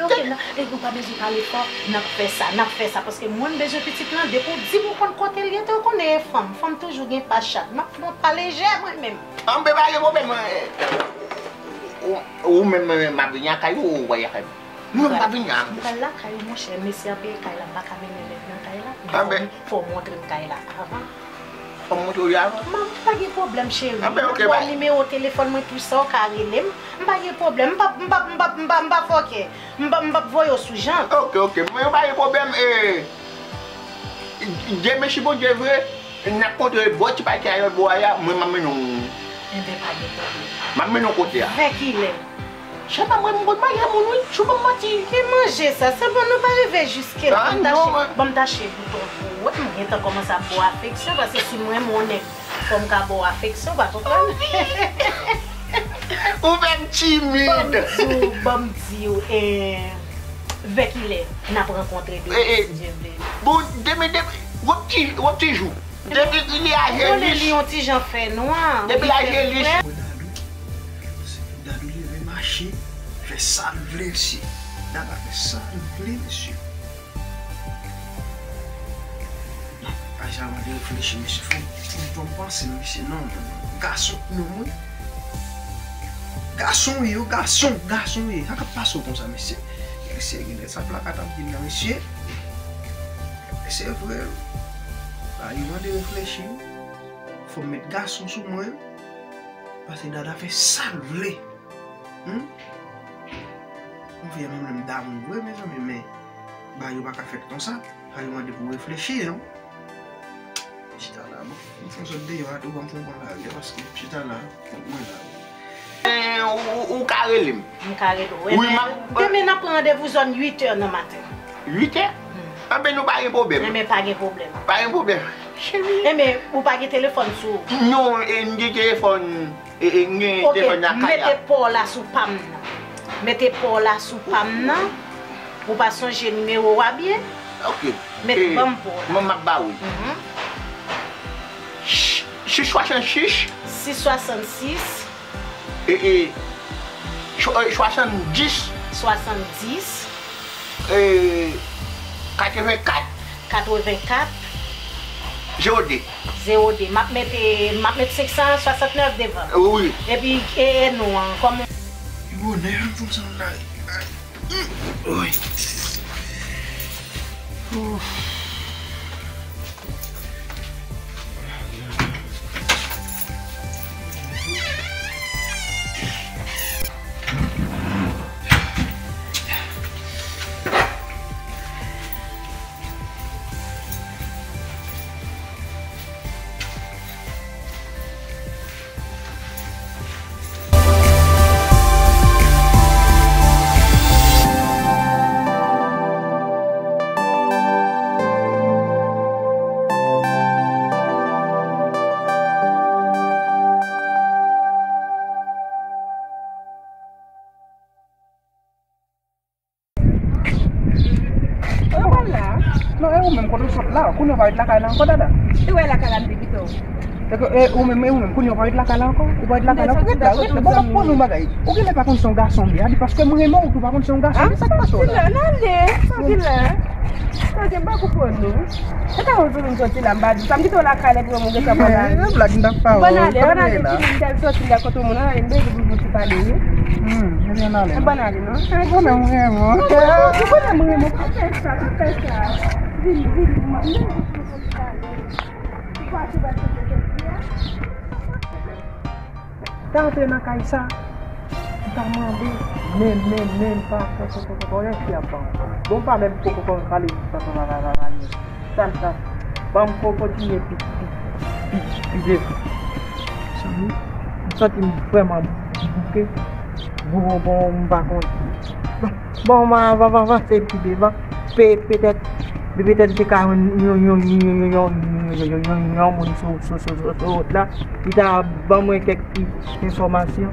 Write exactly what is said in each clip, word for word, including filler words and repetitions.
Ok, nan, e nou pa bezwen pale fò, n ap fè sa, n ap fè sa, paske mwen m bezwen pitit lan, depi w di m ou konn kote l ye, te w konnen e fanm, fanm toujou gen pa chat, m ap pran pa lejè mwen menm. Anben, pa gen pwoblèm, ou, ou, ou menm, m ap vini lakay ou, ou pral lakay mwen? Non, m pa vini a. M pral lakay ou, monchè, mesye ap peye kay la, m pa ka mennen nèg nan kay la, men fò, fò w montre m kay la avan. Fò m montre w li avan? M pa gen pwoblèm, cheri. Anben, ok, bay. Mwen ba w nimewo telefòn mwen, tou sa, w ka rele m. M pa gen pwoblèm. M pa, m pa, m pa, m pa, m pa fòkè. M pa, m pa voye w sou jan. Ok, ok. Mwen pa gen pwoblèm. E, demen, si Bondye vle, n ap kontre bò ti pay ki a lòt bò a, mwen m ap mennen w. Enben, pa gen pwoblèm. M ap mennen w kote a. Vè kilè? Chèf, mwen, mwen, mwen, mwen, mwen, wi, sou ban manti. Ki manje sa? Se bon, nou pa rive jiske la. Ah, ban m tache, non, ban m tache bouton pou ou. Mwen gentan kòmanse ap ba w afeksyon, paske si mwen, mwen nèg, fò m ka ba w afeksyon, w pa konprann? Ou fè m timid. Ban m di w, ban m di w, e, vè kilè n ap rankontre demen, si Dye vle. Bon, demen, demen, yon ti, yon ti jou. Depi li aje lis. Li yon ti jan fè nwa. Depi li aje lis. Dadou, Dadou leve mache, fè sa l vle, mesye. Dada fè sa l vle, mesye. Non, pa janm de reflechi, mesye. Fò, fò, fò m panse, mesye. Non, non, non. Gason, non, mwen. Gason w ye, gason, gason w ye. Sa k ap pase w konsa, mesye? Mesye, gen lè sa plakat ap di m nan, mesye. Se vre. Ba yo mande reflechi. Fò m met gason sou mwen. Paske Dada fè sa l vle. Hmm? Yon fi menm lè m damou vre, mezanmi, men bagay yo pa ka fèt konsa. Sa yo mande pou reflechi, non? Chita la, bon. M fè sot deyò a tou, ban m fè yon pran lari a, paske chita la, kont mwen la. Eh, ou, ou, ou ka rele m. M ka rele w. Wi, m ap... Demen n ap pran randevou zòn uit è nan maten. Uit è? Hmm. Anben, nou pa gen pwoblèm. Enben, pa gen pwoblèm. Pa gen pwoblèm. Cheri. Enben, ou pa gen telefòn sou ou? Non, e, m gen telefòn, e, e, m gen telefòn nan kay la. Ok, mete pa w la sou pa m nan. Mete pa w la sou pa m nan. Ou pa sonje nimewo a byen? Ok. Mete, ban m pa w la. Mwen m ap ba ou. Mhm. Sis swasann sis. Sis swasann sis. E, e, swa-, e, swasanndis. Swasanndis. E, katrevenkat. Katrevenkat. Zewo de. Zewo de. M ap mete, m ap mete senk san swasantnèf devan. Wi. Epi, e, e non an, kòman? Bonè, m fè sa la. Wi. Ouf. Ou pa la? Non, e ou menm, kote w sot la? Kounye a w pa ret lakay la ankò, Dada? E w wè lakay la, m te kite w. E ke, e ou menm, e ou menm, kounye a w pa ret lakay la ankò? Ou pa ret lakay la ankò? Ret la, ret la. Bon, m ap poze yon bagay. Ou genlè pa konn si yon gason m ye, a di paske m renmen w, ou pa konn si yon gason m ye, sa k pase w la? Tranquille, tranquille. Tranquille, m pa konprann nou. Se ta konn pou nou soti la, m pa di w sa. M kite w lakay la, epi w gentan pran lari. Blag m t ap fè w. Bon, ale, ann ale, timoun, m t al soti la kote moun, ann ale, m bezwen pou nou soti pale, wi. Hmm, ebyen, ann ale. Bon, ale, non. Ou konnen m renmen w. Ou konnen m renmen w. Pa fè sa, pa fè sa. Vini, vini, m bezwen pou nou soti pale. Ou pa sou bal soti jodi a? Ta antre nan kay sa, m ta mande, men, men, men, pa, pa, pa, pa, pa, pa, anyen fi ap ban m. Bon, pa menm poko konn pale, pa, pa, pa, pa, pa, pa, anyen. Sa, sa, ban m ko-, kontinye pi, pi, pi, pi devan. Sanmi, m santi m vrèman bouke. Bon, bon, bon, m pa konn. Bon, m a, va, va, avanse pi devan. Pe-, petèt, petèt m te ka jwenn yon, yon, yon moun sou, sou, sou, sou, sou wout la. Li ta ban mwen kèk ti enfòmasyon.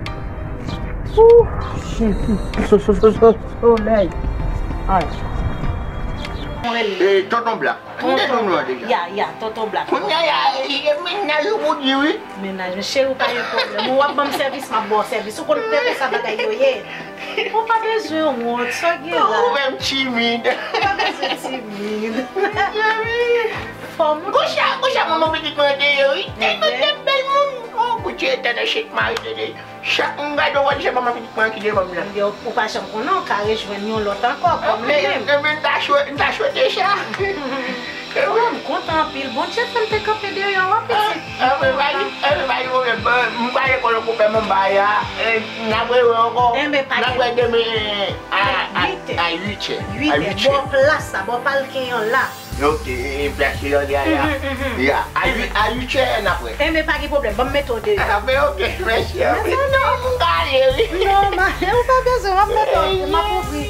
Ooh, Jezi, so, so, so, so, solèy. Ay. Mwen rele. E, Tonton Blak. M te Tonton, konn non an deja. Ya, ya, Tonton Blak. Kounye a, e, e, mennaj ou pou di wi. Mennaj, men cheri, ou pa gen pwoblèm. Ou w ap ban m sèvis, m ap ba w sèvis. Ou konn, se konsa bagay yo ye. Ou pa bezwen wont, sa gen la. Ou menm timid. Ou pa bezwen timid. Fò moun. Konsa, konsa manman pitit mwen te ye wi. Te, te bèl moun. Oh, Bondye etènèl, chèk mari te, te. Chak m gade w, se manman pitit mwen ki devan m nan. Yo, ou pa janm konnen, w ka rejwenn yon lòt ankò, kòm li menm. Ebyen, m ta chwe-, m ta swete sa. Mwen, m kontan anpil. Bondye fè m te kanpe dèyè w, wi, pitit. Ebyen, pa gen, ebyen, pa gen pwoblèm. Bon, m prale kòlè pou fè manba a. E, n ap rewè ankò. Ebyen, pa gen. N ap wè demen a, a, a uit è. Uit è. A uit è. Bò plas la, bò palken an la. Ok, e, e, plas li an dèyè a. Mhm, mhm. Ya, a uit, a uit è n ap wè. Enben, pa gen pwoblèm, ban m mete w deyò. A, men ok, mèsi anpil. Non, m prale wi. Non, ma, ou pa bezwen, m ap mete w, m ap ouvri,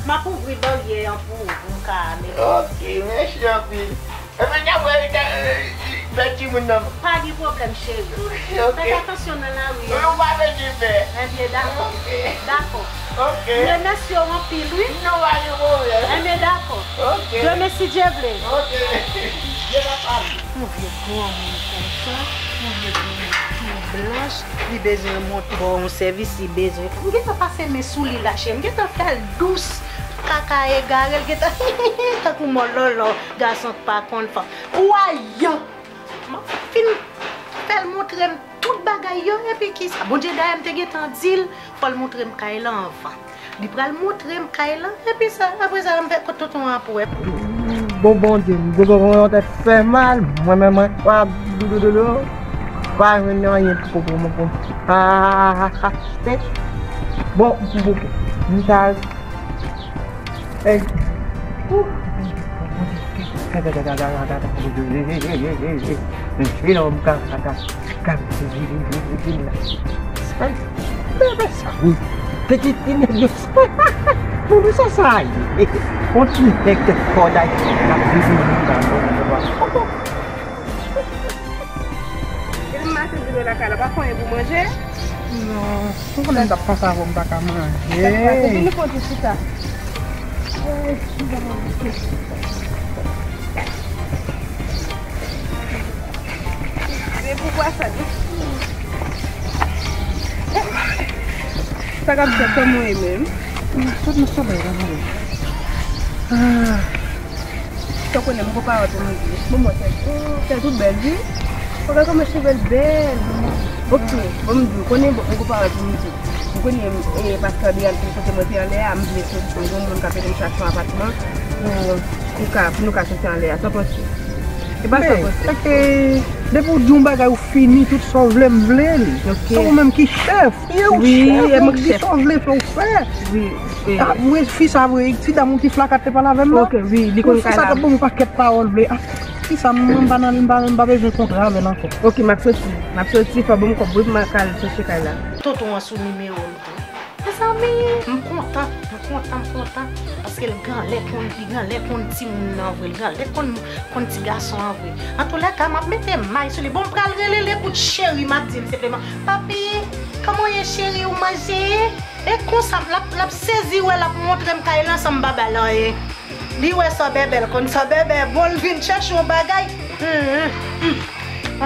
m ap ouvri baryè an pou ou, pou m ka mete. Ok, mèsi anpil. Ebyen, n ap wè, e, e, bèl timoun nan. Pa gen pwoblèm, cheri. Ok. Fè atansyon nan lari a. Ou pa bezwen pè. Ebyen, dakò. Ok. Dakò. Ok. M remèsye w anpil, wi. Non, pa gen pwoblèm. Enben, dakò. Ok. Demen, si Dye vle. Ok. Dye pa pale. Yon vye granmoun konsa, yon vye granmoun tou blanch, li bezwen mont ba w yon sèvis, li bezwen. M gentan pase men sou li la, cheri. M gentan fè l dous, kaka egare, l gentan tankou mòlòlò, gason k pa konn fanm. Ou a yon M ap fin fè l montre m tout bagay yo, epi kisa? Bondye dayè m te gentan di l, fò l montre m kay la anvan. Li pral montre m kay la, epi sa, apre sa, m fè kot tonton an pou wè. Bon, Bondye, m gwo bon yon tèt fè mal, mwen menm, mwen, w ap doudoudou, pa jwenn anyen pou, pou, pou, pou, ah, ah, ah, ah, bon, bon, bon, m ta Ey. Ou. Mesye la, m ka, ka, ka, ka, bebe sa wi. Te ki ti nèg yo. Moun sa sa ye. On ti nèg tèt kòd ay. N ap viv moun nan. Depi m mache rive lakay la, pa fè anyen pou manje? Non, ou konnen m t ap panse avè w, m pa ka manje. Sa k pase? Vin nou fè yon ti chita. Men poukisa sa? Sa k ap fèt, kòman w ye menm? Tout nou souley la, mwen. Ah. Sa w konnen m gon pawòl pou m di. Bon, mwen fè, oh, fè tout bèl, wi. Ou gade kòman cheve l bèl. Ok, bon, m di w, konnen m gon pawòl pou m di. M konnen, e, pastè Adrian te kote mwen te anlè a, m vle soti pou m gon moun k ap ede m chache yon apatman pou, pou ka, pou nou ka soti anlè a. Sa w panse? E pa sa w panse? Depi w di yon bagay, ou fini, tout sa w vle, m vle l. Ok. Se ou menm ki chèf. E ou chèf, ou di sa w vle fè, ou fè. Wi, wi. Ah, mwen, fi sa vre, ti dam ou ki flakat te pale avè m nan. Ok, wi, li konn kay la. Fi sa t ap ban m pakèt pawòl vre. Ah, fi sa, mwen, m pa nan, m pa, m pa bezwen kontre avè l ankò. Ok, m ap soti. M ap soti, fò ban m kòb wi, m al chèche kay la. Tonton an sou nimewo m tou. Mezanmi, m kontan, m kontan, m kontan. Paske l gen lè konn, li gen lè konn timoun nan vre, li gen lè konn, konn ti gason an vre. Antoulèka, m ap mete may sou li. Bon, m pral rele l ekout cheri, m ap di l senpleman, papi, kòman w ye cheri, ou manje? E konsa, l ap, l ap sezi wè l ap montre m kay lan san m pa ba l anyen. Li wè sa bèbè l konn, sa bèbè bon, l vin chèche yon bagay. Hmm, hmm, hmm.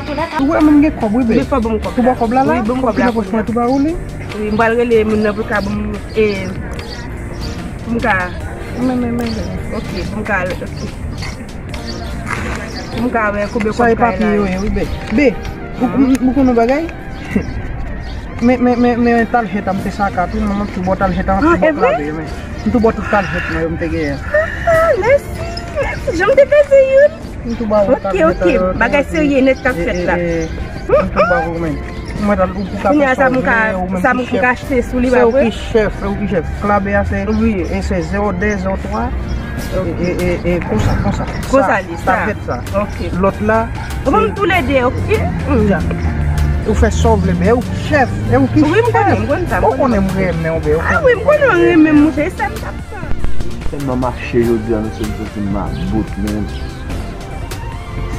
Antoulèka. Ou wè menm gen kòb wi, bebe. Wi, fò ban m kòb la. Ou ba kòb la la? Wi, ban m kòb la. Kòb ki nan pòch mwen, tou ba ou li? Wi, m pral rele moun nan pou l ka ban m, e, pou m ka. Men, men, men, men. Ok, pou m ka, ok. Pou m ka wè konbyen kòb kay la ye. Sa e papye yo ye, wi, be. Be, ou, ou, ou konn yon bagay? Men, men, men, men, talhèt a m te saka tou, manman m tou bò talhèt a m tou bò kraze yo, men. M tou bò tout talhèt mwen yo m te genyen. Ah, mèsi, mèsi, jan m te peze youn. M tou ba ou talhèt a yo. Ok, ok, bagay serye nèt k ap fèt la. M tou ba ou, men. Mwen, ou pou ka fè sa w vle, ou menm ki chèf. Se ou ki chèf, se ou ki chèf. Klabè a se, e se zewo de, zewo twa, e, e, e, konsa, konsa. Konsa li, sa. Sa fèt sa. Ok. Lòt la, ou ban m toulède, ok? Ou fè sa w vle, men e ou ki chèf, e ou ki chèf. Wi, m konnen, m konnen sa, m konnen. Ou konnen m renmen w, men ou konnen. Ah wi, m konnen w renmen m, monchè, e sa m t ap tann. Tèlman mache jodi a, mesye, m santi m mabout, men.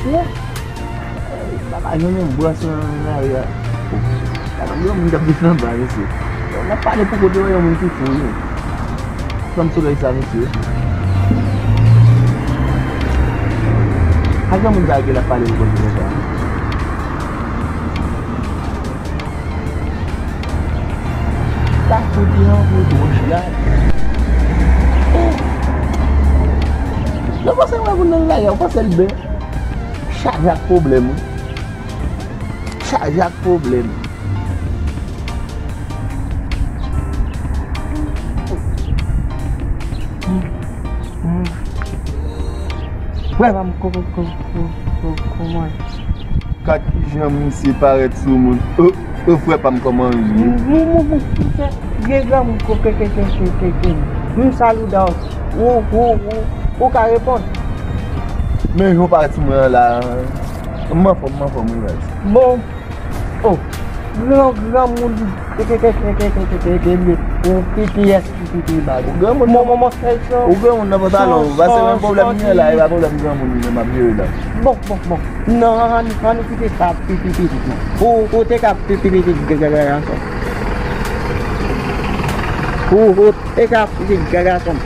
Mesye, m pa ka jwenn yon brans nan lari a. Pa gen yon moun k ap viv anba, mesye. N ap pale pou kote yon moun ki fou, wi. Fanm solèy sa, mesye. A granmoun sa ki la pale pou konn konsa. Sa kote an pou gwo chita. Yo panse mwen pou nan lage, yo panse l ben. Chaje ak pwoblèm, wi. Chaje ak pwoblèm. Frè pa m, ko, ko, ko, ko, ko, kòman? Gad kijan misye parèt sou moun. O, o, frè pa m, kòman w ye? Mwen, mwen, mwen, mwen, gen granmoun ko, ke, ke, ke, ke, ke, ke. M salye w, ou, ou, ou, ou ka reponn. Men jan w parèt sou mwen an la, m anfòm, m anfòm, wi, baz. Bon, oh, gran, granmoun, ke, ke, ke, ke, ke, ke, ke, ke, ke, ke, ou P P S, P P S, baz. Ou granmoun nan, mon, mon, mon, sèl son, ou granmoun nan pantalon, son, pa se menm pwoblèm li gen la, e pa pwoblèm granmoun li menm ap jere la. Bon, bon, bon. Non, ann, ann, ann kite sa, P P S, non. Ou, ou te ka P P S, gason. Ou, ou te ka P P S, gason.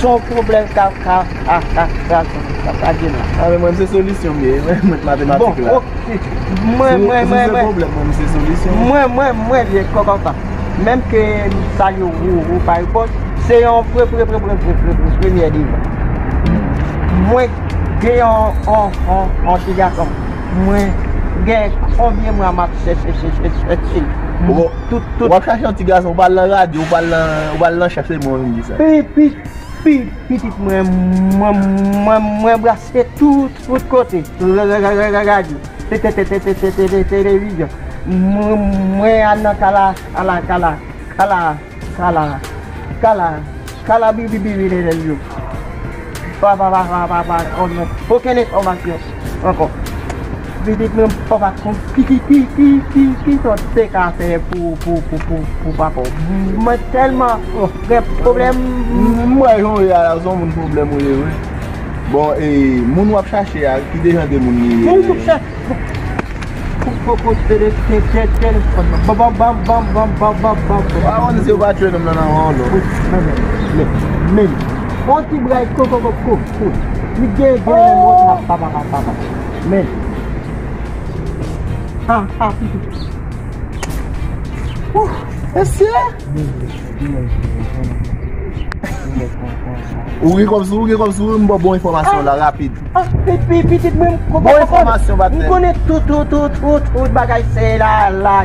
Son pwoblèm ka, ka, ka, ka, ka, ka, ka gen la. A, men mwen, se solisyon m ye, mwen, mwen, matematik la. Bon, ok. Mwen, mwen, mwen, mwen. Si w se pwoblèm, mwen, m se solisyon. Mwen, mwen, mwen, vye kòkòta. Menm ke m salye w, ou pa reponn, se yon pre, pre, pre, premyè devan. Mwen gen yon, yon, yon, yon ti gason. Mwen gen konbyen mwa m ap chèche, chèche, chèche. Bon, tout, tout. W ap chache yon ti gason, ou pral nan radyo, ou pral nan, ou pral nan chèf, se mwen menm ki di sa. Pi, pi, pi, pitit mwen, mwen, mwen, mwen brase tout, tout kote. Radyo. Te, te, te, te, te, te, te, te, televizyon. Mwen, mwen al nan kala, kala, kala, kala, kala, kala, kala, bi, bi, bi, bi, le, le, yo. Pa, pa, pa, pa, pa, pa, pa, okenn enfòmasyon ankò. Pitit mwen, papa, ki, ki, ki, ki, ki, ki sòt te ka fè pou, pou, pou, pou, pou papa w? Mwen tèlman, oh, gen pwoblèm. M wè jan w ye a la, se yon moun pwoblèm ou ye, wi. Bon, e, moun w ap chache a, ki de jan de moun li ye? Moun m ap chache. Ko, ko, ko, te, te, te, te, telefòn nan. Ban, ban, ban. Wa wè si yo pa tchwe nonm nan nan wè w non. Men, men, men. On ti bray ko, ko, ko, ko, ko. Li gen, gen, men, pa, pa, pa, pa, pa. Men. Ah, ah, pitit. Ouh, mesye. Ou gen kòb sou ou, ou gen kòb sou ou, m ba w bon enfòmasyon la, rapid. Ah, pi, pi, pitit mwen, m konprann. Bon enfòmasyon, patnè. M konnen tout, tout, tout, tout, tout bagay se la, la.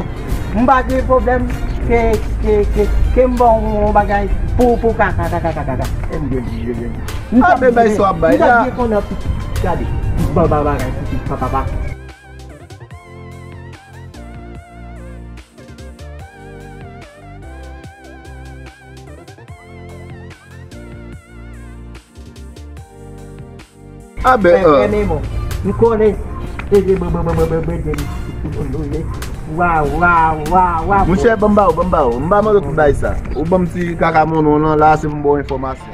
M pa gen pwoblèm ke, ke, ke, ke m ba w yon bagay pou, pou ka, ka, ka. M te di, je, je. Ah, men bay sa w ap bay la. M ta di konnen, gade. Ba, ba, bagay, pitit, pa, pa, pa. Ah ben, euh. M konnen. Waw, waw, waw, waw. Monchè, ban m ba w, ban m ba w. M pa mande w tout bagay sa. Ou ban m ti kaka monon lan la, se pou m ba w enfòmasyon.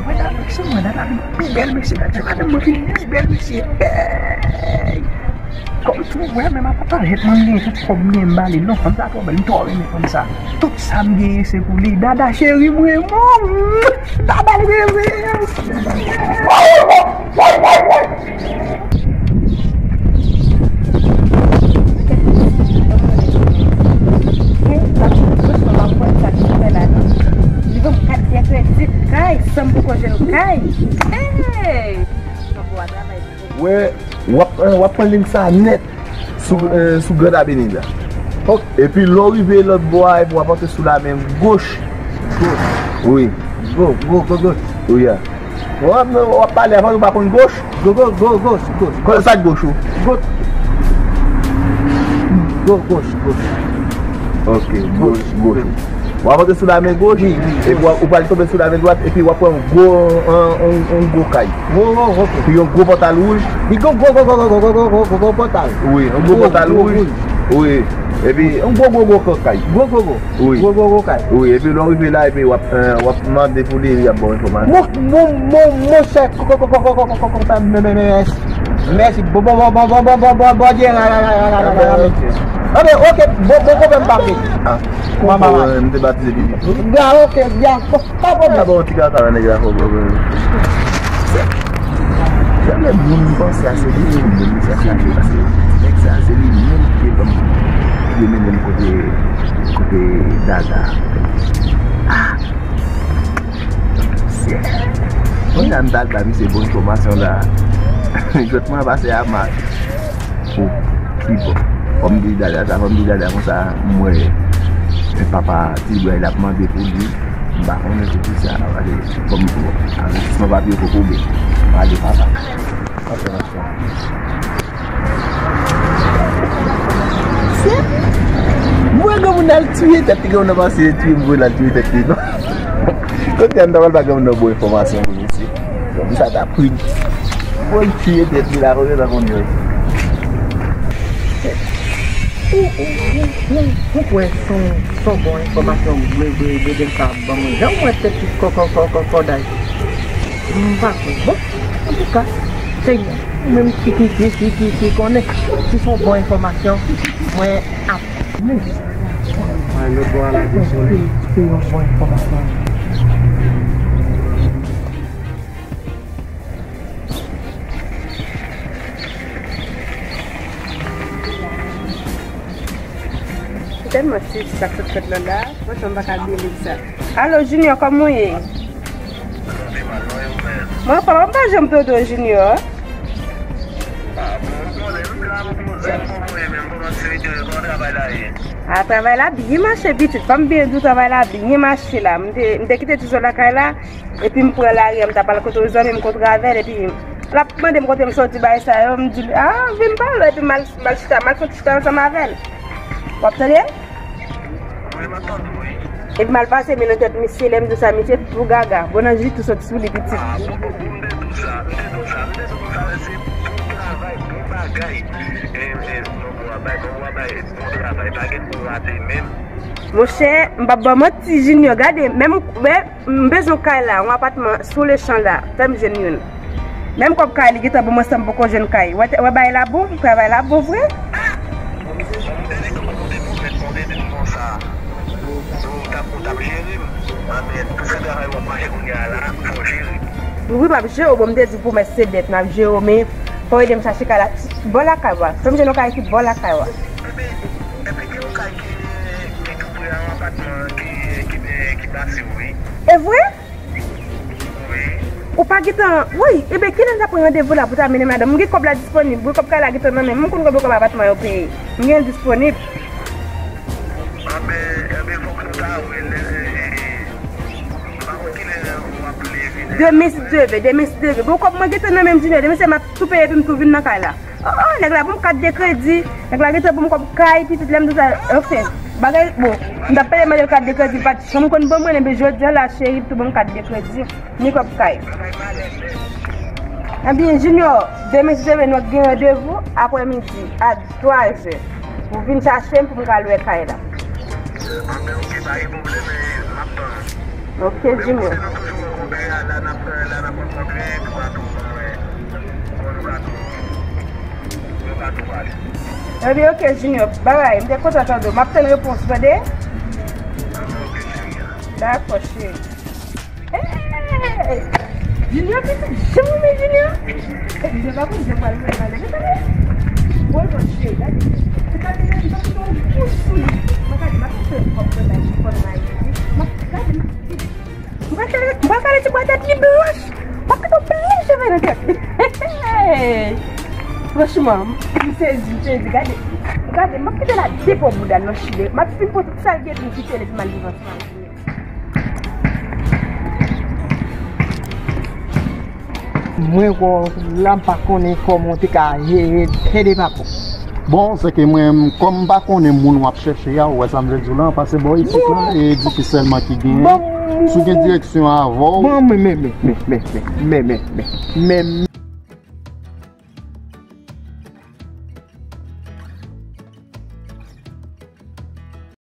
Mwen ta vle se mwen, dada vin pi bèl, mesye. Dada, madanm mwen vin pi bèl, mesye. Hey! Kòm si w wè, menm apa parèt mwen, m genyen tout kòb m genyen, m ba li. Non, fanm sa twò bèl, m twò renmen fanm sa. Tout sa m genyen, se pou li. Dada cheri, m renmen w. Dada, m renmen w. Wè, w ap, w ap pran liy sa nèt sou, eh, sou Grand Avenue la. Epi lè w rive lòt bò a, epi w ap antre sou la men goch. Goch. Wi. Go, go, go, go. Wi, a. W ap, w ap pale avan, ou pa konn goch? Go, go, go, goch, goch. Sa k goch ou? Goch. Go, goch, goch. Ok, goch, goch. W ap antre sou la men goch, epi w ap, ou pral tonbe sou la men dwat, epi w ap wè yon gwo, yon, yon, yon gwo kay. Gwo, gwo, gwo. Epi yon gwo pòtal wouj. Li gwo, gwo, gwo pòtal. Wi, yon gwo pòtal wouj. Wi. Epi yon gwo, gwo, gwo kay. Gwo, gwo, gwo. Wi. Gwo, gwo, gwo kay. Wi, epi lè w rive la, epi w ap, eh, w ap mande pou li, li ap ba w enfòmasyon. Mon, mon, mon, monchè, men, men, men, Mèsi. Bon, bon, bon, Bondye. Anben, ok. Bon, bon, bon, bon, pa vle. Ah, manman, konpò, m te batize pitit. Ya, ok, ya. Pa pwoblèm. Bon, ti gata, nèg la, konpò. Janm lè moun panse a se li menm, menm sa, sa, se paske nèg sa, se li menm ki te ban m, ki te mennen m kote, kote Dada. Ah! Kounya m t al ba misye bon enfòmasyon la. Jwèt mwen an pase a mak. Pou ki bò? Fò m di Dada sa, fò m di Dada konsa, m wè, e papa Ti Bray l ap mande pou li. M pa konnen se kisa, ale, fò m, bon, envestisman papye poko byen. Pale papa. Mwen gen moun al tiye tèt li, gen moun nan pase tiye m, voye l al tiye tèt li, non. Kote a m ta pral ba gen moun nan bon enfòmasyon pou misye. Bon, misye ta pri. Bon, tiye tèt li la, kote sa konn yo. Ou, ou, ou, ou, ou kwè son, son bon enfòmasyon, bre, bre, bre, bre, sa ban mwen. Jan mwen tèt kò, kò, kò, kò, kòday. M pa kwè. Bon, antouka, Senyè, ou menm ki, ki, ki, ki, ki, ki konnen. Si son bon enfòmasyon, mwen ap. Ay, lòt bò a la gen solèy. Se, se yon bon enfòmasyon. M tèlman sezi sa k sot fèt la la, franchman, m pa ka bliye nèg sa. Alo, Junior, kòman w ye? Mwen, kòman m pa janm tande w, Junior? A, travay la byen mache, pitit. Fò m byen di w, travay la byen mache la. M te, m te kite ti sou lakay la. Epi m pran lari a, m t ap al kote yon zanmi m, kote Ravel, epi l ap mande m kote m soti, bagay sa yo, m di l, a, vin pale, epi m al, m al chita, m al fè ti chita ansanm avè l. W ap tande? Wi, m ap tande w, wi. Epi m al pase men nan tèt misye, lè m di w sa, misye tou gaga. Bon, nan ji tou soti sou li, pitit. A, bon, bon, bon, m te di w sa, m te di w sa, m te di w sa, se bon travay, bon bagay. E, e, non, bon, bay, bon, bay, bon travay, pa gen pou rate menm. Monchè, m p ap ba w manti, Junior, gade, menm, men, M bezwen kay la, yon apatman sou lechan la, fè m jwenn youn. Menm kòb kay li gentan ban m ansanm poko jwenn kay. Wè, wè bagay la bon, travay la bon vre. Wi, m ap jere w, bon, m te di w pwomès se dèt, m ap jere w, men fò w ede m chache kay la bò lakay w a. Fè m jwenn yon kay ki bò lakay w a. E vre? Ou pa gentan, woy, ebyen, kilè n ta pran randevou la pou ta mennen madanm? M gen kòb la disponib, wi, kòb kay la gentan nan men m, m konn konbyen kòb apatman yo peye. M gen l disponib. Demen si Dye vle, demen si Dye vle. Bon, kòb mwen gentan nan men m, Junior, demen se m ap tou peye epi m tou vin nan kay la. Oh, oh, nèg la ban m kat de kredi. Nèg la gentan ban m kòb kay, pitit, lè m di w sa, anfen, bagay, bon, m t ap pede mande l kat de kredi, li pa t janm konn ban mwen, ebyen, jodi a la, cheri, li tou ban m kat de kredi, ni kòb kay. Ebyen, Junior, demen, si Dye vle, nou gen randevou aprèmidi a twa zè. Ou vin chache m pou m ka lwe kay la. Ok, Junior. Ebyen, ok, Junior. Babay, m te kontan tande w. M ap tann repons ou, tande? Dakò, cheri. Hey! Junior, pitit, jan w renmen Junior? Junior pa konn jan pral mwen pale. Gade, gade. Woy, mon cheri, gade. Se pa de lè, m pa konn yon gouj sou li. Mwen gade, m ap fè kòb mwen bay chifòn nan Ayiti. M ap gade, m ap, m pral fè, m pral fè ti bwa tèt li blanch. M ap kite yon pil cheve nan tèt li. Franchman, m sezi, m sezi. Gade, gade, m ap kite la depo bouda nan chile. M ap fin pote tout sa l gen pou m kite l epi m al viv ansanm avè l. Mwen wè w la, m pa konnen kòman w te ka jere tèt de papa w. Bon, se ke mwen, kòm m pa konnen moun w ap chèche a, ou wè sa m vle di w la, pase bò isit la, e Difis sèlman ki genyen. Si w gen direksyon avè w. Bon, men, men, men, men, men, men, men, men, men, men, men, men, men, men,